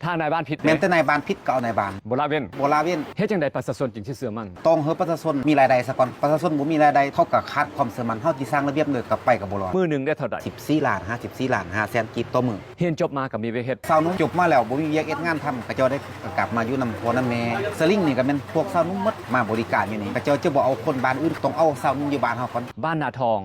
ຖ້ານາຍບ້ານຜິດເດ້ ແມ່ນແຕ່ນາຍບ້ານຜິດກໍເອົານາຍບ້ານ ບໍ່ລະເວັ້ນ ບໍ່ລະເວັ້ນ. ເຮັດຈັ່ງໃດປະຊາຊົນຈຶ່ງຊິເຊື່ອໝັ້ນ? ຕ້ອງໃຫ້ປະຊາຊົນມີລາຍໄດ້ສາກ່ອນ ປະຊາຊົນບໍ່ມີລາຍໄດ້ ເຂົາກໍຂາດຄວາມເຊື່ອໝັ້ນ ເຮົາຊິສ້າງລະບຽບໃດກໍໄປກໍບໍ່ລອດ. ມື້ໜຶ່ງໄດ້ເທົ່າໃດ? ສິບສີ່ລ້ານ ຫ້າສິບສີ່ລ້ານ ຫ້າແສນກີບຕໍ່ມື້. ຮຽນຈົບມາກໍມີວຽກເຮັດ. ຊາວໜຸ່ມຈົບມາແລ້ວບໍ່ມີວຽກເຮັດງານທຳ ເຂົາເຈົ້າໄດ້ກັບມາຢູ່ນຳພໍ່ນຳແມ່. ສະລິງນີ້ກໍແມ່ນພວກຊາວໜຸ່ມໝົດ ມາບໍລິການຢູ່ນີ້ ເຂົາເຈົ້າຈະບໍ່ເອົາຄົນບ້ານອື່ນ ຕ້ອງເອົາຊາວໜຸ່ມຢູ່ບ້ານເຮົາກ່ອນ. ບ້ານນາທອງ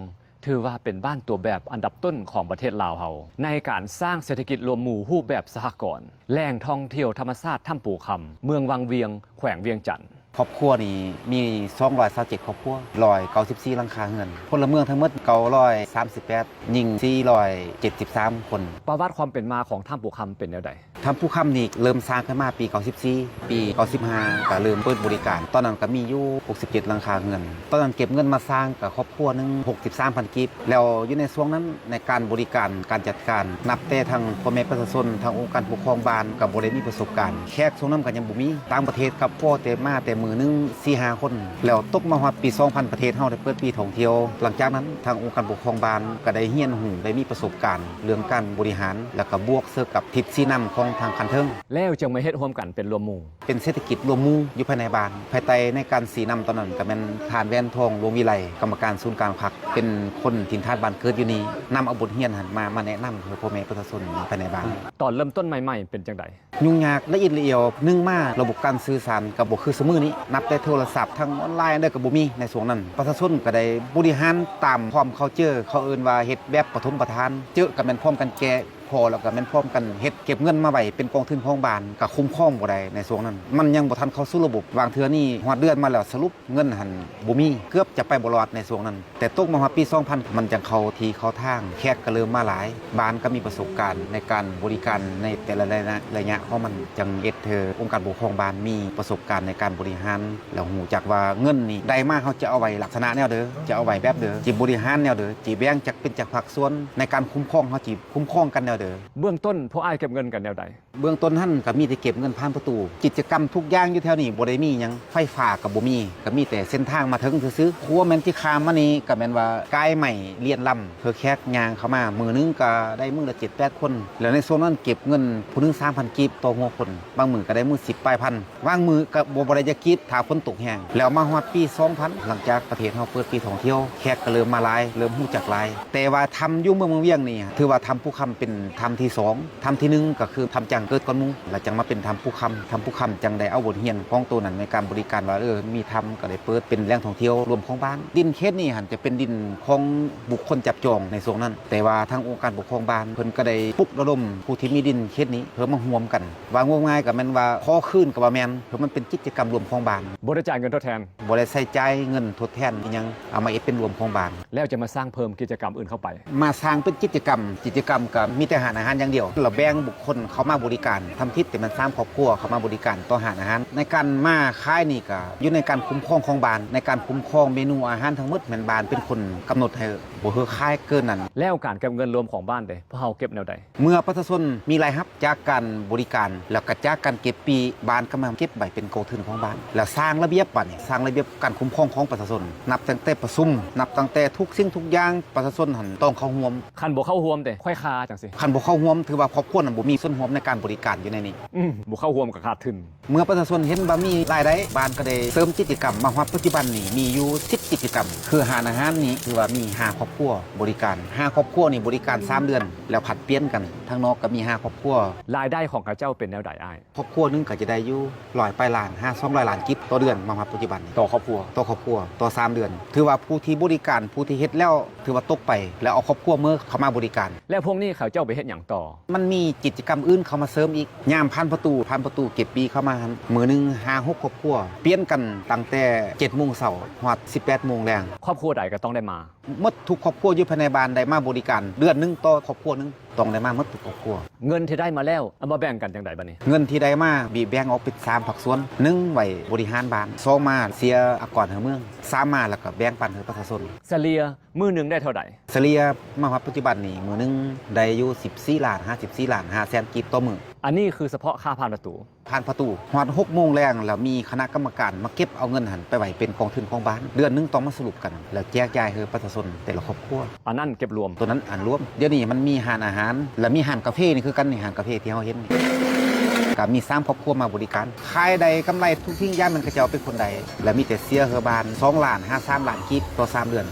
ຖືວ່າເປັນບ້ານຕົວແບບອັນດັບຕົ້ນຂອງປະເທດລາວເຮົາ ໃນການສ້າງເສດຖະກິດລວມໝູ່ຮູບແບບສະຫະກອນ, ແຫຼ່ງທ່ອງທ່ຽວທຳມະຊາດຖ້ຳປູຄຳ, ເມືອງວັງວຽງ, ແຂວງວຽງຈັນ. ຄອບຄົວນີ້ມີສອງຮ້ອຍຊາວເຈັດຄອບຄົວ, ຮ້ອຍເກົ້າສິບສີ່ຫຼັງຄາເຮືອນ, ພົນລະເມືອງທັງໝົດເກົ້າຮ້ອຍສາມສິບແປດ, ຍິງສີ່ຮ້ອຍເຈັດສິບສາມຄົນ. ປະຫວັດຄວາມເປັນມາຂອງຖ້ຳປູຄຳເປັນແນວໃດ? ຖ້ຳພູຄຳນີ້ເລີ່ມສ້າງຂຶ້ນມາປີເກົ້າສິບສີ່ ປີເກົ້າສິບຫ້າກໍເລີ່ມເປີດບໍລິການ. ຕອນນັ້ນກໍມີຢູ່ຫົກສິບເຈັດຫຼັງຄາເຮືອນ. ຕອນນັ້ນເກັບເງິນມາສ້າງກໍຄອບຄົວໜຶ່ງຫົກສິບສາມພັນກີບ. ແລ້ວຢູ່ໃນຊ່ວງນັ້ນ ໃນການບໍລິການ ການຈັດການ ນັບແຕ່ທັງພໍ່ແມ່ປະຊາຊົນ ທັງອົງການປົກຄອງບ້ານ ກໍບໍ່ໄດ້ມີປະສົບການ. ແຂກຊ່ວງນັ້ນກໍຍັງບໍ່ມີ ຕ່າງປະເທດກໍພໍແຕ່ມາແຕ່ມື້ໜຶ່ງສີ່ຫ້າຄົນ. ແລ້ວຕົກມາຮອດປີສອງພັນ ປະເທດເຮົາໄດ້ເປີດປີທ່ອງທ່ຽວ. ຫຼັງຈາກນັ້ນ ທາງອົງການປົກຄອງບ້ານກໍໄດ້ຮຽນຮູ້ ໄດ້ມີປະສົບການເລື່ອງການບໍລິຫານ ແລ້ວກໍບວກເຊິ່ງກັບທິດຊີ້ນຳຂອງທາງຂັ້ນເທິງ ແລ້ວຈຶ່ງມາເຮັດຮ່ວມກັນເປັນລວມໝູ່ ເປັນເສດຖະກິດລວມໝູ່ຢູ່ພາຍໃນບ້ານ. ພາຍໃຕ້ໃນການຊີ້ນຳຕອນນັ້ນກໍແມ່ນທ່ານ ແຫວນທອງ ລວງວິໄລ ກຳມະການສູນກາງພັກ ເປັນຄົນຖິ່ນຖານບ້ານເກີດຢູ່ນີ້ ນຳເອົາບົດຮຽນຫັ້ນມາ ມາແນະນຳໃຫ້ພໍ່ແມ່ປະຊາຊົນພາຍໃນບ້ານ. ຕອນເລີ່ມຕົ້ນໃໝ່ໆເປັນຈັ່ງໃດ? ຫຍຸ້ງຍາກລະອິດລະອຽວ. ໜຶ່ງມາ ລະບົບການສື່ສານກໍບໍ່ຄືຊຸມື້ນີ້ ນັບແຕ່ໂທລະສັບ ທາງອອນລາຍອັນໃດກໍບໍ່ມີໃນຊ່ວງນັ້ນ. ປະຊາຊົນກໍໄດ້ບໍລິຫານຕາມຄວາມ culture ເຂົາເອີ້ນວ່າເຮັດແບບປະຖົມປະທານ ເຈີກໍແມ່ນພ້ອມກັນແກ່ ພໍແລ້ວກໍແມ່ນພ້ອມກັນເຮັດເກັບເງິນມາໄວ້ເປັນກອງທຶນຂອງບ້ານ ກໍຄຸ້ມຄອງບໍ່ໄດ້ໃນຊ່ວງນັ້ນ ມັນຍັງບໍ່ທັນເຂົ້າສູ່ລະບົບ. ຫວ່າງເທື່ອນີ້ຮອດເດືອນມາແລ້ວ ສະຫຼຸບເງິນຫັ້ນບໍ່ມີ ເກືອບຈະໄປບໍ່ລອດໃນຊ່ວງນັ້ນ. ແຕ່ຕົກມາຮອດປີສອງພັນ ມັນຈັ່ງເຂົ້າທີ່ເຂົ້າທາງ ແຂກກໍເລີ່ມມາຫຼາຍ ບ້ານກໍມີປະສົບການໃນການບໍລິການໃນແຕ່ລະໄລຍະ ໄລຍະຂອງມັນ ຈັ່ງເຮັດໃຫ້ອົງການປົກຄອງບ້ານມີປະສົບການໃນການບໍລິຫານ ແລ້ວຮູ້ຈັກວ່າເງິນນີ້ໄດ້ມາ ເຮົາຈະເອົາໄວ້ລັກສະນະແນວໃດ ຈະເອົາໄວ້ແບບໃດ ຈະບໍລິຫານແນວໃດ ຈະແບ່ງຈັກເປັນຈັກພາກສ່ວນ ໃນການຄຸ້ມຄອງ ເຮົາຈະ ຄຸ້ມຄອງກັນແນວໃດ? ເບື້ອງຕົ້ນພວກອ້າຍເກັບເງິນກັນແນວໃດ? ເບື້ອງຕົ້ນຫັ້ນກໍມີແຕ່ເກັບເງິນຜ່ານປະຕູ. ກິດຈະກຳທຸກຢ່າງຢູ່ແຖວນີ້ບໍ່ໄດ້ມີຫຍັງ, ໄຟຟ້າກໍບໍ່ມີ, ກໍມີແຕ່ເສັ້ນທາງມາເຖິງຊື່ໆ. ຂົວແມ່ນທີ່ຂ້າມມານີ້ກໍແມ່ນວ່າກາຍໄມ້ລຽນລຳ ເພື່ອແຂກຍ່າງເຂົ້າມາ, ມື້ໜຶ່ງກໍໄດ້ມື້ລະເຈັດແປດຄົນ. ແລ້ວໃນຊ່ວງນັ້ນເກັບເງິນຜູ້ໜຶ່ງສາມພັນກີບຕໍ່ຫົວຄົນ, ບາງມື້ກໍໄດ້ມື້ສິບປາຍພັນ. ວາງມື້ກໍບໍ່ ບໍ່ໄດ້ຈັກກີບ ຖ້າຝົນຕົກແຮງ. ແລ້ວມາຮອດປີສອງພັນ ຫຼັງຈາກປະເທດເຮົາເປີດປີທ່ອງທ່ຽວ ແຂກກໍເລີ່ມມາຫຼາຍ ເລີ່ມຮູ້ຈັກຫຼາຍ. ແຕ່ວ່າຖ້ຳຢູ່ເມືອງວັງວຽງນີ້ ຖືວ່າຖ້ຳພູຄຳເປັນຖ້ຳທີສອງ. ຖ້ຳທີໜຶ່ງກໍຄືຖ້ຳຈາງເກີດກ່ອນໝູ່ ແລ້ວຈັ່ງມາເປັນຖ້ຳພູຄຳ. ຖ້ຳພູຄຳຈັ່ງໄດ້ເອົາບົດຮຽນຂອງໂຕນັ້ນໃນການບໍລິການວ່າ ເອີ ມີຖ້ຳກໍໄດ້ເປີດເປັນແຫຼ່ງທ່ອງທ່ຽວລວມຂອງບ້ານ. ດິນເຂດນີ້ຫັ້ນຈະເປັນດິນຂອງບຸກຄົນຈັບຈອງໃນຊ່ວງນັ້ນ ແຕ່ວ່າທາງອົງການປົກຄອງບ້ານເພິ່ນກໍໄດ້ປຸກລະດົມຜູ້ທີ່ມີດິນເຂດນີ້ເພື່ອມາຮ່ວມກັນ. ເວົ້າງ່າຍໆກໍແມ່ນວ່າຂໍຄືນກໍວ່າແມ່ນ ເພາະມັນເປັນກິດຈະກຳລວມຂອງບ້ານ. ບໍ່ໄດ້ຈ່າຍເງິນທົດແທນ? ບໍ່ໄດ້ໃຊ້ຈ່າຍເງິນທົດແທນອີ່ຫຍັງ, ເອົາມາເຮັດເປັນລວມຂອງບ້ານ. ແລ້ວຈະມາສ້າງເພີ່ມກິດຈະກຳອື່ນເຂົ້າໄປ? ມາສ້າງເປັນກິດຈະກຳ, ກິດຈະກຳກໍມີແຕ່ຮ້ານອາຫານຢ່າງດຽວ, ລະແບ່ງບຸກຄົນເຂົ້າມາບໍລິການ, ທຳອິດແຕ່ແມ່ນສາມຄອບຄົວເຂົ້າມາບໍລິການຕໍ່ຮ້ານອາຫານ. ໃນການມາຂາຍນີ້ກໍຢູ່ໃນການຄຸ້ມຄອງຂອງບ້ານ, ໃນການຄຸ້ມຄອງເມນູອາຫານທັງໝົດແມ່ນບ້ານເປັນຄົນກຳນົດໃຫ້, ບໍ່ໃຫ້ຂາຍເກີນນັ້ນ. ແລ້ວການເກັບເງິນລວມຂອງບ້ານເດ ພວກເຮົາເກັບແນວໃດ? ເມື່ອປະຊາຊົນມີລາຍຮັບຈາກການບໍລິການ ແລ້ວກໍຈາກການເກັບປີ້, ບ້ານກໍມາເກັບໄວ້ເປັນກອງທຶນຂອງບ້ານ ແລ້ວສ້າງລະບຽບ. ບາດນີ້ສ້າງລະບຽບການຄຸ້ມຄອງຂອງປະຊາຊົນ ນັບຕັ້ງແຕ່ປະຊຸມ, ນັບຕັ້ງແຕ່ທຸກສິ່ງທຸກຢ່າງ ປະຊາຊົນຫັ້ນຕ້ອງເຂົ້າຮ່ວມ. ຄັນບໍ່ເຂົ້າຮ່ວມເດ ຂ້ອຍຄາຈັ່ງຊີ້? ຄັນບໍ່ເຂົ້າຮ່ວມ ຖືວ່າຄອບຄົວນັ້ນບໍ່ມີສ່ວນຮ່ວມໃນການບໍລິການຢູ່ໃນນີ້. ອືມ ບໍ່ເຂົ້າຮ່ວມກໍຂາດທຶນ. ເມື່ອປະຊາຊົນເຫັນວ່າມີລາຍໄດ້, ບ້ານກໍໄດ້ເສີມກິດຈະກຳ. ມາຮອດປັດຈຸບັນນີ້ມີຢູ່ສິບກິດຈະກຳ, ຄືຮ້ານອາຫານນີ້ຖືວ່າມີຫ້າຄອບຄົວບໍລິການ. ຫ້າຄອບຄົວນີ້ບໍລິການສາມເດືອນ ແລ້ວຜັດປ່ຽນກັນ, ທາງນອກກໍມີຫ້າຄອບຄົວ. ລາຍໄດ້ຂອງເຂົາເຈົ້າເປັນແນວໃດອ້າຍ? ຄອບຄົວໜຶ່ງກໍຈະໄດ້ຢູ່ຮ້ອຍປາຍລ້ານ ຫາສອງຮ້ອຍລ້ານກີບຕໍ່ເດືອນ. ມາຮອດປັດຈຸບັນນີ້ ຕໍ່ຄອບຄົວ? ຕໍ່ຄອບຄົວ, ຕໍ່ສາມເດືອນ. ຖືວ່າຜູ້ທີ່ບໍລິການ, ຜູ້ທີ່ເຮັດແລ້ວ ຖືວ່າຕົກໄປ ແລ້ວເອົາຄອບຄົວເມືອເຂົ້າມາບໍລິການ. ແລ້ວພວກນີ້ເຂົາເຈົ້າໄປເຮັດຫຍັງຕໍ່? ມັນມີກິດຈະກຳອື່ນເຂົ້າມາເສີມອີກ. ຍາມຜ່ານປະຕູ, ຜ່ານປະຕູເກັບປີ້ເຂົ້າມາຫັ້ນ ມື້ໜຶ່ງຫ້າຫົກຄອບຄົວ, ປ່ຽນກັນຕັ້ງແຕ່ເຈັດໂມງເຊົ້າຮອດສິບແປດໂມງແລງ. ຄອບຄົວໃດກໍຕ້ອງໄດ້ມາ? ໝົດທຸກຄອບຄົວຢູ່ພາຍໃນບ້ານໄດ້ມາບໍລິການ. ເດືອນໜຶ່ງຕໍ່ຄອບຄົວໜຶ່ງ ຕ້ອງໄດ້ມາໝົດທຸກຄອບຄົວ. ເງິນທີ່ໄດ້ມາແລ້ວ ເອົາມາແບ່ງກັນຈັ່ງໃດບາດນີ້? ເງິນທີ່ໄດ້ມາ ແບ່ງອອກເປັນສາມພາກສ່ວນ, ໜຶ່ງໄວ້ບໍລິຫານບ້ານ, ສອງມາເສຍອາກອນໃຫ້ເມືອງ, ສາມມາແລ້ວກໍແບ່ງປັນໃຫ້ປະຊາຊົນ. ສະເລ່ຍມື້ໜຶ່ງໄດ້ເທົ່າໃດ? ສະເລ່ຍມາຮອດປັດຈຸບັນນີ້ ມື້ໜຶ່ງໄດ້ຢູ່ສິບສີ່ລ້ານ ຫາສິບສີ່ລ້ານຫ້າແສນກີບຕໍ່ມື້. ອັນນີ້ຄືສະເພາະຄ່າຜ່ານປະຕູ? ຜ່ານປະຕູ. ຮອດຫົກໂມງແລງ ແລ້ວມີຄະນະກຳມະການມາເກັບເອົາເງິນຫັ້ນໄປໄວ້ເປັນກອງທຶນຂອງບ້ານ. ເດືອນໜຶ່ງຕ້ອງມາສະຫຼຸບກັນ ແລ້ວແຈກຈ່າຍໃຫ້ປະຊາຊົນແຕ່ລະຄອບຄົວ. ອັນນັ້ນເກັບລວມ? ຕົວນັ້ນອັນລວມ. ດຽວນີ້ມັນມີຮ້ານອາຫານ ແລະ ມີຮ້ານກາເຟນີ້ຄືກັນນີ້, ຮ້ານກາເຟທີ່ເຮົາເຫັນນີ້. ມີສາມຄອບຄົວມາບໍລິການ ຂາຍໄດ້ກຳໄລທຸກສິ່ງຢ່າງ ມັນເຂົາເຈົ້າເປັນຄົນໄດ້ ແລະ ມີແຕ່ເສຍໃຫ້ບ້ານສອງລ້ານຫາສາມລ້ານກີບຕໍ່ສາມເດືອນ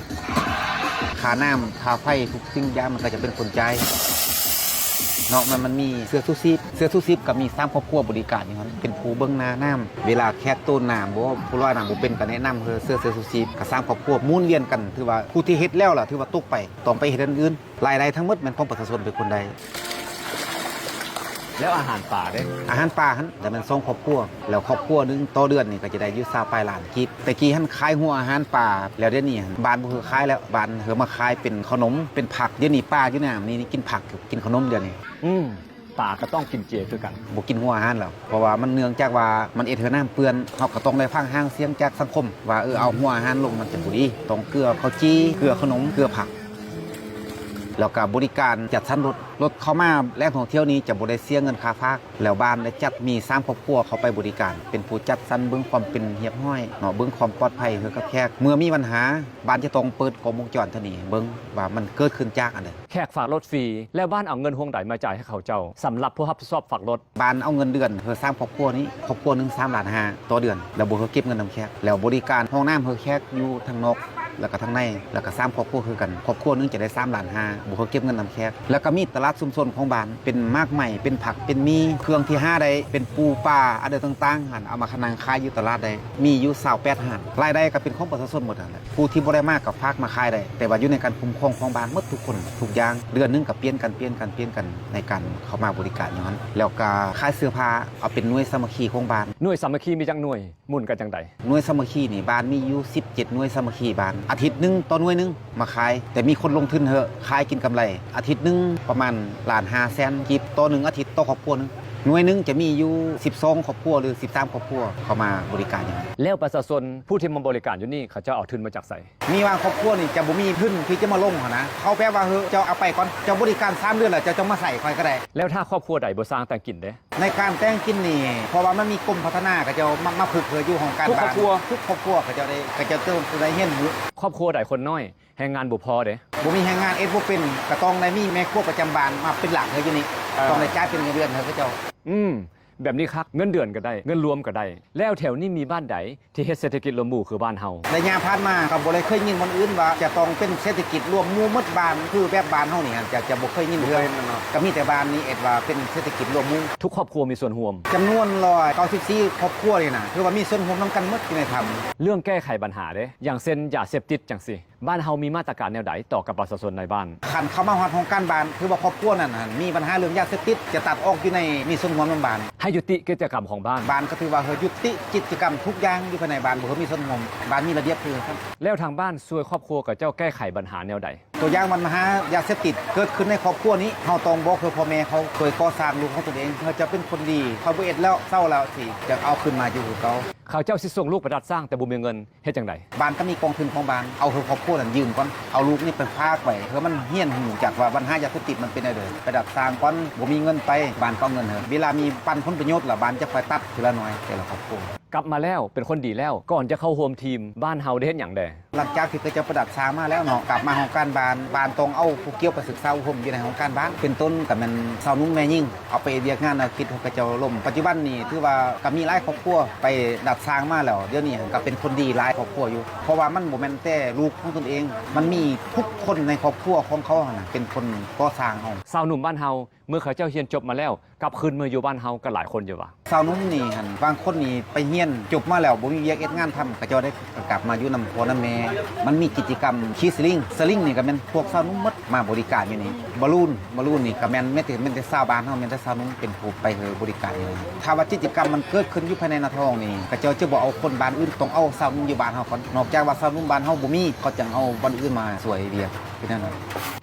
ຄ່ານ້ຳ ຄ່າໄຟ ທຸກສິ່ງຢ່າງ ມັນເຂົາເຈົ້າເປັນຄົນຈ່າຍ. ນອກນັ້ນມັນມີເສື້ອຊູຊີບ ເສື້ອຊູຊີບກໍມີສາມຄອບຄົວບໍລິການຢູ່ຫັ້ນ ເປັນຜູ້ເບິ່ງໜ້ານ້ຳ ເວລາແຂກໂຕນນ້ຳບໍ່ ຜູ້ລອຍນ້ຳບໍ່ເປັນ ກໍແນະນຳເສື້ອ ເສື້ອຊູຊີບ ກໍສາມຄອບຄົວໝູນວຽນກັນ ຖືວ່າຜູ້ທີ່ເຮັດແລ້ວລະ ຖືວ່າຕົກໄປ ຕ້ອງໄປເຮັດອັນອື່ນ. ລາຍໄດ້ທັງໝົດແມ່ນຂອງປະຊາຊົນເປັນຄົນໄດ້. ແລ້ວອາຫານປາເດ້? ອາຫານປາຫັ້ນ ແຕ່ແມ່ນສອງຄອບຄົວ ແລ້ວຄອບຄົວໜຶ່ງຕໍ່ເດືອນນີ້ກໍຈະໄດ້ຢູ່ຊາວປາຍລ້ານກີບ. ແຕ່ກີ້ຫັ້ນຂາຍຫົວອາຫານປາ ແລ້ວດຽວນີ້ຫັ້ນ ບ້ານບໍ່ຄືຂາຍແລ້ວ ບ້ານເຂົາມາຂາຍເປັນເຂົ້າໜົມ ເປັນຜັກ. ດຽວນີ້ປາຢູ່ນ້ຳນີ້ກິນຜັກ ກິນເຂົ້າໜົມດຽວນີ້. ອືມ ປາກໍຕ້ອງກິນເຈຄືກັນ. ບໍ່ກິນຫົວອາຫານແລ້ວ ເພາະວ່າມັນເນື່ອງຈາກວ່າມັນເຮັດໃຫ້ນ້ຳເປື້ອນ ເຮົາກໍຕ້ອງໄດ້ຟັງຫາງສຽງຈາກສັງຄົມວ່າ ເອີ ເອົາຫົວອາຫານລົງມັນຈະບໍ່ດີ ຕ້ອງເກືອເຂົ້າຈີ່ ເກືອເຂົ້າໜົມ ເກືອຜັກ. ແລ້ວກໍບໍລິການຈັດສັນລົດ ລົດເຂົ້າມາແຫຼ່ງທ່ອງທ່ຽວນີ້ຈະບໍ່ໄດ້ເສຍເງິນຄ່າຝາກ ແລ້ວບ້ານໄດ້ຈັດມີສາມຄອບຄົວເຂົ້າໄປບໍລິການ ເປັນຜູ້ຈັດສັນເບິ່ງຄວາມເປັນຮຽບຮ້ອຍເນາະ ເບິ່ງຄວາມປອດໄພໃຫ້ກັບແຂກ. ເມື່ອມີບັນຫາ ບ້ານຈະຕ້ອງເປີດກ້ອງວົງຈອນໂທນີ້ເບິ່ງວ່າມັນເກີດຂຶ້ນຈາກອັນໃດ. ແຂກຝາກລົດຟຣີ ແລ້ວບ້ານເອົາເງິນຮ່ວງໃດມາຈ່າຍໃຫ້ເຂົາເຈົ້າ ສຳລັບຜູ້ຮັບຜິດຊອບຝາກລົດ? ບ້ານເອົາເງິນເດືອນໃຫ້ສາມຄອບຄົວນີ້ ຄອບຄົວໜຶ່ງສາມລ້ານຫ້າຕໍ່ເດືອນ ແລ້ວບໍ່ເຄີຍເກັບເງິນນຳແຂກ ແລ້ວບໍລິການຫ້ອງນ້ຳໃຫ້ແຂກຢູ່ທາງນອກ ແລ້ວກໍທາງໃນ ແລ້ວກໍສາມຄອບຄົວຄືກັນ ຄອບຄົວໜຶ່ງຈະໄດ້ສາມລ້ານຫ້າ ບໍ່ເຄີຍເກັບເງິນນຳແຂກ. ແລ້ວກໍມີຕະຫຼາດຊຸມຊົນຂອງບ້ານ ເປັນໝາກໄມ້ ເປັນຜັກ ເປັນໝີ່ ເຄື່ອງທີ່ຫາໄດ້ ເປັນປູປາ ອັນໃດຕ່າງໆຫັ້ນ ເອົາມາຂະໜັງຂາຍຢູ່ຕະຫຼາດໄດ້ ມີຢູ່ຊາວແປດຮ້ານ. ລາຍໄດ້ກໍເປັນຂອງປະຊາຊົນໝົດຫັ້ນແຫຼະ ຜູ້ທີ່ບໍ່ໄດ້ມາກໍຝາກມາຂາຍໄດ້ ແຕ່ວ່າຢູ່ໃນການຄຸ້ມຄອງຂອງບ້ານໝົດທຸກຄົນທຸກຢ່າງ ເດືອນໜຶ່ງກໍປ່ຽນກັນ ປ່ຽນກັນ ປ່ຽນກັນ ໃນການເຂົ້າມາບໍລິການຢູ່ຫັ້ນ. ແລ້ວກໍຂາຍເສື້ອຜ້າ ເອົາເປັນໜ່ວຍສາມັກຄີຂອງບ້ານ. ໜ່ວຍສາມັກຄີມີຈັກໜ່ວຍ? ໝູ່ນກັນຈັ່ງໃດ? ໜ່ວຍສາມັກຄີນີ້ ບ້ານມີຢູ່ສິບເຈັດໜ່ວຍສາມັກຄີບ້ານ ອາທິດໜຶ່ງຕໍ່ໜ່ວຍໜຶ່ງມາຂາຍ ແຕ່ມີຄົນລົງທຶນເຮີ້ ຂາຍກິນກຳໄລ ອາທິດໜຶ່ງປະມານລ້ານຫ້າແສນກີບຕໍ່ໜຶ່ງອາທິດ ຕໍ່ຄອບຄົວໜຶ່ງ. ໜ່ວຍໜຶ່ງຈະມີຢູ່ສິບສອງຄອບຄົວ ຫຼື ສິບສາມຄອບຄົວເຂົ້າມາບໍລິການຢູ່. ແລ້ວປະຊາຊົນຜູ້ທີ່ມາບໍລິການຢູ່ນີ້ ເຂົາເຈົ້າເອົາທຶນມາຈາກໃສ? ມີບາງຄອບຄົວນີ້ຈະບໍ່ມີທຶນທີ່ຈະມາລົງຫັ້ນນະ ເຂົາແບບວ່າ ເຮີ້ ເຈົ້າເອົາໄປກ່ອນ ເຈົ້າບໍລິການສາມເດືອນແລ້ວ ເຈົ້າຈັ່ງມາໃຊ້ຂ້ອຍກໍໄດ້. ແລ້ວຖ້າຄອບຄົວໃດບໍ່ສ້າງແຕ່ງກິນເດ້? ໃນການແຕ່ງກິນນີ້ ເພາະວ່າມັນມີກົມພັດທະນາ ເຂົາເຈົ້າມາ ມາຝຶກເຮີ້ຢູ່ຫ້ອງການບ້ານ ທຸກຄອບຄົວ ທຸກຄອບຄົວເຂົາເຈົ້າໄດ້ ເຂົາເຈົ້າຕ້ອງໄດ້ຮຽນຮູ້. ຄອບຄົວໃດຄົນນ້ອຍ ແຮງງານບໍ່ພໍເດ້ ບໍ່ມີແຮງງານເຮັດບໍ່ເປັນ ກໍຕ້ອງໄດ້ມີແມ່ຄົວປະຈຳບ້ານມາເປັນຫຼັກເຮີ້ຢູ່ນີ້ ເອີ ຕ້ອງໄດ້ຈ່າຍເປັນເງິນເດືອນໃຫ້ເຂົາເຈົ້າ. ອືມ ແບບນີ້ຄັກ ເງິນເດືອນກໍໄດ້ ເງິນລວມກໍໄດ້. ແລ້ວແຖວນີ້ມີບ້ານໃດ ທີ່ເຮັດເສດຖະກິດລວມໝູ່ຄືບ້ານເຮົາ? ໄລຍະຜ່ານມາກໍບໍ່ໄດ້ເຄີຍຍິນບ່ອນອື່ນວ່າຈະຕ້ອງເປັນເສດຖະກິດລວມໝູ່ໝົດບ້ານ ຄືແບບບ້ານເຮົານີ້ ຈະ ຈະບໍ່ເຄີຍຍິນເທື່ອ ບໍ່ເຄີຍເຫັນເນາະ ກໍມີແຕ່ບ້ານນີ້ເຮັດວ່າເປັນເສດຖະກິດລວມໝູ່. ທຸກຄອບຄົວມີສ່ວນຮ່ວມ? ຈຳນວນຮ້ອຍເກົ້າສິບສີ່ຄອບຄົວນີ້ນະ ຖືວ່າມີສ່ວນຮ່ວມນຳກັນໝົດຢູ່ໃນຖ້ຳ. ເລື່ອງແກ້ໄຂບັນຫາເດ້ ຢ່າງເຊັ່ນ ຢາເສບຕິດຈັ່ງຊີ້ ບ້ານເຮົາມີມາດຕະການແນວໃດຕໍ່ກັບປະຊາຊົນໃນບ້ານ? ຄັນເຂົ້າມາຮອດຫ້ອງການບ້ານ ຖືວ່າຄອບຄົວນັ້ນຫັ້ນມີບັນຫາເລື່ອງຢາເສບຕິດ ຈະຕັດອອກຢູ່ໃນ ມີສ່ວນຮ່ວມນຳບ້ານ. ໃຫ້ຍຸຕິກິດຈະກຳຂອງບ້ານ? ບ້ານກໍຖືວ່າເຮີ້ ຍຸຕິກິດຈະກຳທຸກຢ່າງຢູ່ພາຍໃນບ້ານ ບໍ່ເຮີ້ມີສ່ວນຮ່ວມ ບ້ານມີລະບຽບຄືກັນ. ແລ້ວທາງບ້ານຊ່ວຍຄອບຄົວຂະເຈົ້າແກ້ໄຂບັນຫາແນວໃດ? ຕົວຢ່າງບັນຫາຢາເສບຕິດເກີດຂຶ້ນໃນຄອບຄົວນີ້ ເຮົາຕ້ອງບອກເຮີ້ ພໍ່ແມ່ເຂົາຊ່ວຍກໍ່ສ້າງລູກຂອງຕົນເອງ ເຂົາຈະເປັນຄົນດີ ເຂົາບໍ່ເຮັດແລ້ວ ເຊົາແລ້ວ ຊິຈະເອົາຄືນມາຢູ່ຄືເກົ່າ. ເຂົາເຈົ້າຊິສົ່ງລູກໄປດັດສ້າງ ແຕ່ບໍ່ມີເງິນ ເຮັດຈັ່ງໃດ? ບ້ານກໍມີກອງທຶນຂອງບ້ານ ເອົາເຮີ້ຄອບຄົວນັ້ນຢືມກ່ອນ ເອົາລູກນີ້ໄປຝາກໄວ້ ເພື່ອມັນຮຽນຮູ້ຈັກວ່າບັນຫາຢາເສບຕິດມັນເປັນແນວໃດ ໄປດັດສ້າງກ່ອນ ບໍ່ມີເງິນໄປ ບ້ານກໍເອົາເງິນໃຫ້ ເວລາມີປັນຜົນປະໂຫຍດລະ ບ້ານຈະຄ່ອຍຕັດທີລະໜ້ອຍແຕ່ລະຄອບຄົວ. ກັບມາແລ້ວເປັນຄົນດີແລ້ວ ກ່ອນຈະເຂົ້າຮ່ວມທີມ ບ້ານເຮົາໄດ້ເຮັດຫຍັງແດ່? ຫຼັງຈາກທີ່ເຂົາເຈົ້າໄປດັດສ້າງມາແລ້ວເນາະ ກັບມາຫ້ອງການບ້ານ ບ້ານຕ້ອງເອົາຜູ້ກ່ຽວໄປສຶກສາອົບຮົມຢູ່ໃນຫ້ອງການບ້ານ ເປັນຕົ້ນກໍແມ່ນຊາວໜຸ່ມແມ່ຍິງ ເອົາໄປເຮັດວຽກງານ ແລ້ວເຮັດໃຫ້ເຂົາເຈົ້າລົ້ມ. ປັດຈຸບັນນີ້ຖືວ່າກໍມີຫຼາຍຄອບຄົວໄປດັດສ້າງມາແລ້ວ ດຽວນີ້ກໍເປັນຜົນດີຫຼາຍຄອບຄົວຢູ່ ເພາະວ່າມັນບໍ່ແມ່ນແຕ່ລູກຂອງຕົນເອງ ມັນມີທຸກຄົນໃນຄອບຄົວຂອງເຂົາຫັ້ນນະ ເປັນຄົນກໍ່ສ້າງເອົາ. ຊາວໜຸ່ມບ້ານເຮົາ ເມື່ອເຂົາເຈົ້າຮຽນຈົບມາແລ້ວ ກັບຄືນມາຢູ່ບ້ານເຮົາກໍຫຼາຍຄົນຢູ່ຫວາ? ຊາວໜຸ່ມນີ້ຫັ້ນ ບາງຄົນນີ້ໄປຮຽນຈົບມາແລ້ວ ບໍ່ມີວຽກເຮັດງານທຳ ເຂົາເຈົ້າໄດ້ ກໍກັບມາຢູ່ນຳພໍ່ນຳແມ່ ມັນມີກິດຈະກຳຂີ່ສະລິງ ສະລິງນີ້ກໍແມ່ນພວກຊາວໜຸ່ມໝົດມາບໍລິການຢູ່ນີ້. ບາລູນ ບາລູນນີ້ກໍແມ່ນ ແມ່ນແຕ່ ແມ່ນແຕ່ຊາວບ້ານເຮົາ ແມ່ນແຕ່ຊາວໜຸ່ມເປັນຜູ້ໄປເຮີ້ບໍລິການຢູ່ນີ້. ຖ້າວ່າກິດຈະກຳມັນເກີດຂຶ້ນຢູ່ພາຍໃນນາທອງນີ້ ເຂົາເຈົ້າຈະບໍ່ເອົາຄົນບ້ານອື່ນ ຕ້ອງເອົາຊາວໜຸ່ມຢູ່ບ້ານເຮົາກ່ອນ ນອກຈາກວ່າຊາວໜຸ່ມບ້ານເຮົາບໍ່ມີ ເຂົາຈັ່ງເອົາບ່ອນອື່ນມາຊ່ວຍວຽກ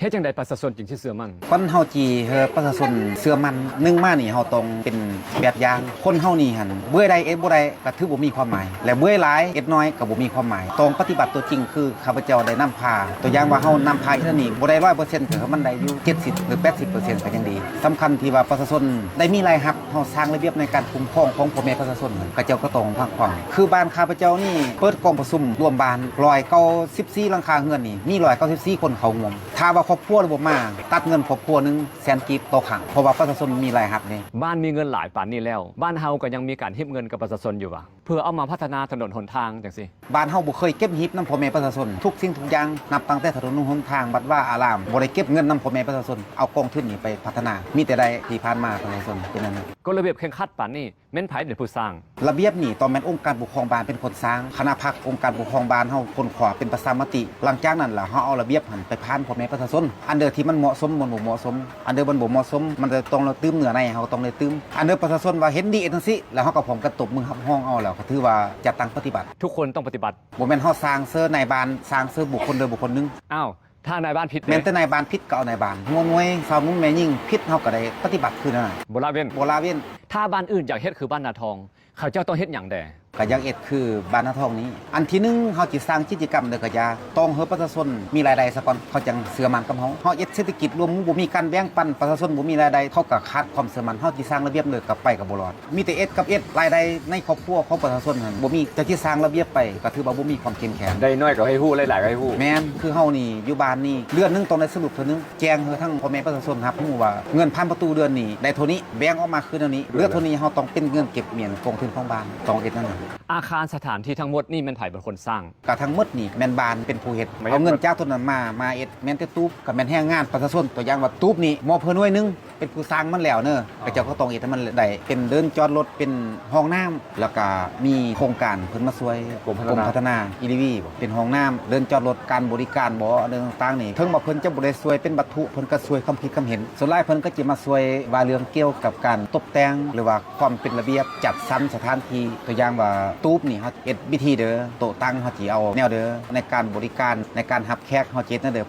ເຮັດຈັ່ງໃດປະຊາຊົນຈຶ່ງຊິເຊື່ອໝັ້ນ? ກ່ອນເຮົາຊິໃຫ້ປະຊາຊົນເຊື່ອໝັ້ນ ໜຶ່ງມານີ້ເຮົາຕ້ອງເປັນແບບຢ່າງ ຄົນເຮົານີ້ຫັ້ນ ເມື່ອໃດເຮັດບໍ່ໄດ້ ກໍຖືບໍ່ມີຄວາມໝາຍ ແລະ ເມື່ອຫຼາຍເຮັດໜ້ອຍກໍບໍ່ມີຄວາມໝາຍ ຕ້ອງປະຕິບັດຕົວຈິງ ຄືຂ້າພະເຈົ້າໄດ້ນຳພາ ຕົວຢ່າງວ່າເຮົານຳພາຢູ່ນີ້ ບໍ່ໄດ້ຮ້ອຍເປີເຊັນ ກໍໃຫ້ມັນໄດ້ຢູ່ເຈັດສິບ ຫຼື ແປດສິບເປີເຊັນ ກໍຍັງດີ. ສຳຄັນທີ່ວ່າປະຊາຊົນໄດ້ມີລາຍຮັບ ເຮົາສ້າງລະບຽບໃນການຄຸ້ມຄອງຂອງພໍ່ແມ່ປະຊາຊົນ ເຂົາເຈົ້າກໍຕ້ອງຟັງຄວາມ. ຄືບ້ານຂ້າພະເຈົ້ານີ້ເປີດກອງປະຊຸມລວມບ້ານ ຮ້ອຍເກົ້າສິບສີ່ຫຼັງຄາເຮືອນນີ້ ມີຮ້ອຍເກົ້າສິບສີ່ຄົນເຂົ້າຮ່ວມ ຖ້າວ່າຄອບຄົວລະບໍ່ມາ ຕັດເງິນຄອບຄົວໜຶ່ງ ແສນກີບຕໍ່ຄັ້ງ ເພາະວ່າປະຊາຊົນມີລາຍຮັບ ນີ້. ບ້ານມີເງິນຫຼາຍປານນີ້ແລ້ວ ບ້ານເຮົາກໍຍັງມີການຮິບເງິນກັບປະຊາຊົນຢູ່ຫວາ ເພື່ອເອົາມາພັດທະນາຖະໜົນຫົນທາງຈັ່ງຊີ້? ບ້ານເຮົາບໍ່ເຄີຍເກັບຮິບນຳພໍ່ແມ່ປະຊາຊົນ ທຸກສິ່ງທຸກຢ່າງ ນັບຕັ້ງແຕ່ຖະໜົນຫົນທາງ ວັດວາອາຣາມ ບໍ່ໄດ້ເກັບເງິນນຳພໍ່ແມ່ປະຊາຊົນ ເອົາກອງທຶນນີ້ໄປພັດທະນາ ມີແຕ່ໄດ້ທີ່ຜ່ານມາປະຊາຊົນເປັນນັ້ນ. ກົດລະບຽບເຄັ່ງຄັດປານນີ້ ແມ່ນໃຜເປັນຜູ້ສ້າງ? ລະບຽບນີ້ຕ້ອງແມ່ນອົງການປົກຄອງບ້ານເປັນຄົນສ້າງ, ຄະນະພັກອົງການປົກຄອງບ້ານເຮົາຄົ້ນຄວ້າເປັນປະຊາມະຕິ, ຫຼັງຈາກນັ້ນລະເຮົາເອົາລະບຽບຫັ້ນໄປຜ່ານພໍ່ແມ່ປະຊາຊົນ, ອັນໃດທີ່ມັນເໝາະສົມ ມັນບໍ່ເໝາະສົມ, ອັນໃດມັນບໍ່ເໝາະສົມ ມັນຈະຕ້ອງໄດ້ຕື່ມເນື້ອໃນ, ເຮົາກໍຕ້ອງໄດ້ຕື່ມ, ອັນໃດປະຊາຊົນວ່າເຫັນດີເຮັດຈັ່ງຊີ້ ແລ້ວເຮົາກໍພ້ອມກັນຕົບມືຮັບຮອງເອົາ ແລ້ວກໍຖືວ່າຈັດຕັ້ງປະຕິບັດ. ທຸກຄົນຕ້ອງປະຕິບັດ. ບໍ່ແມ່ນເຮົາສ້າງເຊີນນາຍບ້ານ, ສ້າງເຊີນບຸກຄົນໃດບຸກຄົນໜຶ່ງ. ອ້າວ ຖ້ານາຍບ້ານຜິດເດ? ແມ່ນແຕ່ນາຍບ້ານຜິດກໍເອົານາຍບ້ານ, ຫົວໜ່ວຍ, ຊາວໜຸ່ມ, ແມ່ຍິງຜິດ ເຮົາກໍໄດ້ປະຕິບັດຄືນັ້ນ ບໍ່ລະເວັ້ນ ບໍ່ລະເວັ້ນ. ຖ້າບ້ານອື່ນຢາກເຮັດຄືບ້ານນາທອງ ເຂົາເຈົ້າຕ້ອງເຮັດຫຍັງແດ່? ກໍຢາກເຮັດຄືບ້ານນາທອງນີ້ ອັນທີໜຶ່ງ ເຮົາຊິສ້າງກິດຈະກຳໃດກໍຢ່າ ຕ້ອງໃຫ້ປະຊາຊົນມີລາຍໄດ້ສາກ່ອນ ເຂົາຈັ່ງເຊື່ອໝັ້ນກັບເຮົາ. ເຮົາເຮັດເສດຖະກິດລວມໝູ່ ບໍ່ມີການແບ່ງປັນ ປະຊາຊົນບໍ່ມີລາຍໄດ້ ເຂົາກໍຂາດຄວາມເຊື່ອໝັ້ນ. ເຮົາຊິສ້າງລະບຽບໃດກໍໄປກໍບໍ່ລອດ. ມີແຕ່ເອັດກັບເອັດ, ລາຍໄດ້ໃນຄອບຄົວຂອງປະຊາຊົນຫັ້ນບໍ່ມີ, ຈະຊິສ້າງລະບຽບໄປກໍຖືວ່າບໍ່ມີຄວາມເຂັ້ມແຂງ. ໄດ້ໜ້ອຍກໍໃຫ້ຮູ້, ໄດ້ຫຼາຍກໍໃຫ້ຮູ້. ແມ່ນ, ຄືເຮົານີ້ຢູ່ບ້ານນີ້ ເດືອນໜຶ່ງຕ້ອງໄດ້ສະຫຼຸບເທື່ອໜຶ່ງ, ແຈ້ງໃຫ້ທັງພໍ່ແມ່ປະຊາຊົນຮັບຮູ້ວ່າ ເງິນຜ່ານປະຕູເດືອນນີ້ໄດ້ເທົ່ານີ້, ແບ່ງອອກມາຄືແນວນີ້, ເຫຼືອເທົ່ານີ້ເຮົາຕ້ອງເປັນເງິນເກັບໝຽນກອງທຶນຂອງບ້ານ, ຕ້ອງເຮັດແນວນັ້ນ. ອາຄານສະຖານທີ່ທັງໝົດນີ້ແມ່ນໃຜເປັນຄົນສ້າງ? ກະທັງໝົດນີ້ແມ່ນບ້ານເປັນຜູ້ເຮັດ, ມາເຮັດ ເອົາເງິນຈາກໂຕນັ້ນມາ, ມາເຮັດ. ແມ່ນແຕ່ຕູບ ກໍແມ່ນແຮງງານປະຊາຊົນ, ຕົວຢ່າງວ່າຕູບນີ້ ມອບເພິ່ນໜ່ວຍໜຶ່ງ ເປັນຜູ້ສ້າງມັນແລ້ວເນີ່, ເຂົາເຈົ້າກໍຕ້ອງເຮັດໃຫ້ມັນໄດ້ ເປັນເດີ່ນຈອດລົດ, ເປັນຫ້ອງນ້ຳ, ແລ້ວກະມີໂຄງການເພິ່ນມາຊ່ວຍ ກົມພັດທະນາ ກົມພັດທະນາ ອີດີບີ ເປັນຫ້ອງນ້ຳ, ເດີ່ນຈອດລົດ, ການບໍລິການບໍ ເລື່ອງຕ່າງໆນີ້ ເຖິງວ່າເພິ່ນຈະບໍ່ໄດ້ຊ່ວຍເປັນວັດຖຸ, ເພິ່ນກໍຊ່ວຍຄວາມຄິດຄວາມເຫັນ. ສ່ວນຫຼາຍເພິ່ນກໍຈະມາຊ່ວຍວ່າເລື່ອງກ່ຽວກັບການຕົບແຕ່ງ ຫຼືວ່າຄວາມເປັນລະບຽບ, ຈັດສັນສະຖານທີ່, ຕົວຢ່າງວ່າຕູບນີ້ ເຮົາເຮັດວິທີເດີ, ໂຕະຕັ່ງເຮົາຊິເອົາແນວເດີ, ໃນການບໍລິການ, ໃນການຮັບ ແຂກເຮົາເຮັດແນວໃດ?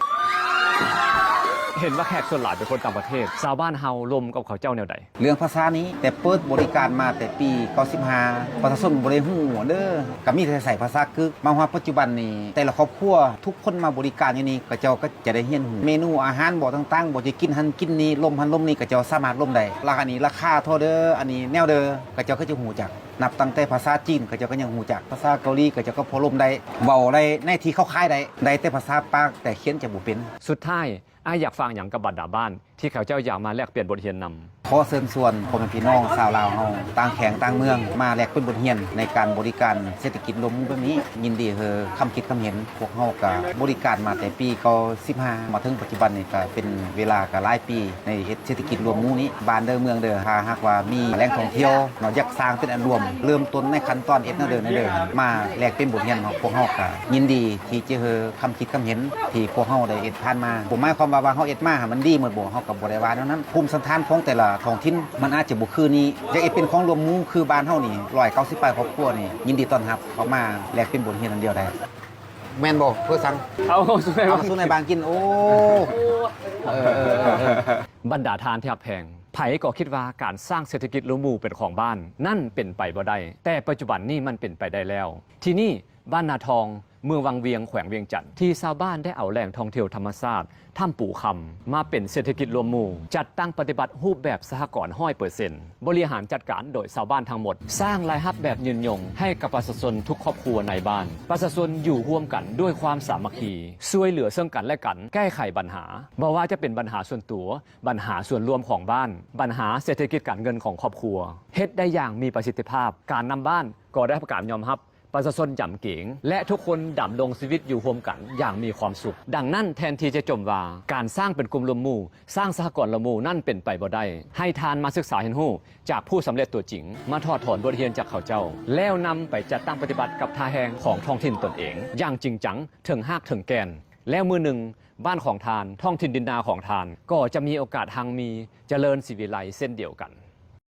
ເຫັນວ່າແຂກສ່ວນຫຼາຍເປັນຄົນຕ່າງປະເທດ, ຊາວບ້ານເຮົາລົມກັບເຂົາເຈົ້າແນວໃດ? ເລື່ອງພາສານີ້ ແຕ່ເປີດບໍລິການມາແຕ່ປີເກົ້າສິບຫ້າ ປະຊາຊົນບໍ່ໄດ້ຮູ້ເດີ, ກໍມີແຕ່ໃຊ້ພາສາກຶກ. ມາຮອດປັດຈຸບັນນີ້ ແຕ່ລະຄອບຄົວ ທຸກຄົນມາບໍລິການຢູ່ນີ້ ເຂົາເຈົ້າກໍຈະໄດ້ຮຽນຮູ້ເມນູອາຫານບໍຕ່າງໆ, ບໍ່ຈະກິນຫັ້ນກິນນີ້, ລົມຫັ້ນລົມນີ້, ເຂົາເຈົ້າສາມາດລົມໄດ້. ລາຄານີ້ລາຄາທໍ່ເດີ, ອັນນີ້ແນວເດີ, ເຂົາເຈົ້າກໍຈະຮູ້ຈັກ. ນັບຕັ້ງແຕ່ພາສາຈີນ ເຂົາເຈົ້າກໍຍັງຮູ້ຈັກ, ພາສາເກົາຫຼີ ເຂົາເຈົ້າກໍພໍລົມໄດ້, ເວົ້າໄດ້ໃນທີ່ເຂົາຂາຍໄດ້, ໄດ້ແຕ່ພາສາປາກ ແຕ່ຂຽນຈະບໍ່ເປັນ. ສຸດທ້າຍ ອ້າຍຢາກຝາກຫຍັງກັບບັນດາບ້ານ ທີ່ເຂົາເຈົ້າຢາກມາແລກປ່ຽນບົດຮຽນນຳ? ຂໍເຊີນຊວນພໍ່ແມ່ພີ່ນ້ອງຊາວລາວເຮົາ ຕ່າງແຂວງຕ່າງເມືອງ ມາແລກປ່ຽນບົດຮຽນໃນການບໍລິການເສດຖະກິດລວມໝູ່ແບບນີ້. ຍິນດີໃຫ້ຄຳຄິດຄຳເຫັນ. ພວກເຮົາກໍບໍລິການມາແຕ່ປີເກົ້າສິບຫ້າ ມາເຖິງປັດຈຸບັນນີ້ ກໍເປັນເວລາກໍຫຼາຍປີ ໃນເຮັດເສດຖະກິດລວມໝູ່ນີ້. ບ້ານເດີເມືອງເດີ ຖ້າຫາກວ່າມີແຫຼ່ງທ່ອງທ່ຽວເນາະ ຢາກສ້າງເປັນອັນລວມ ເລີ່ມຕົ້ນໃນຂັ້ນຕອນເຮັດແນວເດີ ແນວເດີ ມາແລກປ່ຽນບົດຮຽນເນາະ, ພວກເຮົາກໍຍິນດີທີ່ຈະໃຫ້ຄຳຄິດຄຳເຫັນທີ່ພວກເຮົາໄດ້ເຮັດຜ່ານມາ. ບໍ່ໝາຍຄວາມວ່າ ວ່າເຮົາເຮັດມາໃຫ້ມັນດີໝົດບໍ່, ເຮົາກໍບໍ່ໄດ້ວ່າແນວນັ້ນ. ພູມສັນຖານຂອງແຕ່ລະທ້ອງຖິ່ນ ມັນອາດຈະບໍ່ຄືນີ້. ຢາກເຮັດເປັນຂອງລວມໝູ່ ຄືບ້ານເຮົານີ້ ຮ້ອຍເກົ້າສິບປາຍຄອບຄົວນີ້ ຍິນດີຕ້ອນຮັບເຂົ້າມາແລກປ່ຽນບົດຮຽນອັນດຽວໄດ້. ແມ່ນບໍ່? ເພື່ອສັງ ເອົາສູ່ນາຍບ້ານ ເອົາສູ່ນາຍບ້ານກິນ. ໂອ້ ເອີໆໆໆ. ບັນດາທ່ານທີ່ຮັກແພງ, ໃຜກໍຄິດວ່າການສ້າງເສດຖະກິດລວມໝູ່ເປັນຂອງບ້ານນັ້ນເປັນໄປບໍ່ໄດ້, ແຕ່ປັດຈຸບັນນີ້ມັນເປັນໄປໄດ້ແລ້ວ. ທີ່ນີ້ ບ້ານນາທອງ ເມືອງວັງວຽງ ແຂວງວຽງຈັນ ທີ່ຊາວບ້ານໄດ້ເອົາແຫຼ່ງທ່ອງທ່ຽວທຳມະຊາດ ຖ້ຳປູຄຳ ມາເປັນເສດຖະກິດລວມໝູ່, ຈັດຕັ້ງປະຕິບັດຮູບແບບສະຫະກອນຮ້ອຍເປີເຊັນ, ບໍລິຫານຈັດການໂດຍຊາວບ້ານທັງໝົດ, ສ້າງລາຍຮັບແບບຍືນຍົງໃຫ້ກັບປະຊາຊົນທຸກຄອບຄົວໃນບ້ານ. ປະຊາຊົນຢູ່ຮ່ວມກັນດ້ວຍຄວາມສາມັກຄີ, ຊ່ວຍເຫຼືອເຊິ່ງກັນແລະກັນ, ແກ້ໄຂບັນຫາ, ບໍ່ວ່າຈະເປັນບັນຫາສ່ວນຕົວ, ບັນຫາສ່ວນລວມຂອງບ້ານ, ບັນຫາເສດຖະກິດການເງິນຂອງຄອບຄົວ, ເຮັດໄດ້ຢ່າງມີປະສິດທິພາບ. ການນຳບ້ານກໍໄດ້ຮັບການຍອມຮັບ, ປະຊາຊົນຢຳເກງ ແລະ ທຸກຄົນດຳລົງຊີວິດຢູ່ຮ່ວມກັນຢ່າງມີຄວາມສຸກ. ດັ່ງນັ້ນ, ແທນທີ່ຈະຈົ່ມວ່າການສ້າງເປັນກຸ່ມລວມໝູ່, ສ້າງສະຫະກອນລວມໝູ່ນັ້ນເປັນໄປບໍ່ໄດ້, ໃຫ້ທ່ານມາສຶກສາຮຽນຮູ້ຈາກຜູ້ສຳເລັດຕົວຈິງ, ມາຖອດຖອນບົດຮຽນຈາກເຂົາເຈົ້າ, ແລ້ວນຳໄປຈັດຕັ້ງປະຕິບັດກັບທ່າແຮງຂອງທ້ອງຖິ່ນຕົນເອງຢ່າງຈິງຈັງ, ເຖິງຮາກເຖິງແກ່ນ. ແລ້ວມື້ໜຶ່ງ, ບ້ານຂອງທ່ານ, ທ້ອງຖິ່ນດິນນາຂອງທ່ານ ກໍຈະມີໂອກາດຮັ່ງມີ, ຈະເລີນສີວິໄລເຊັ່ນດຽວກັນ.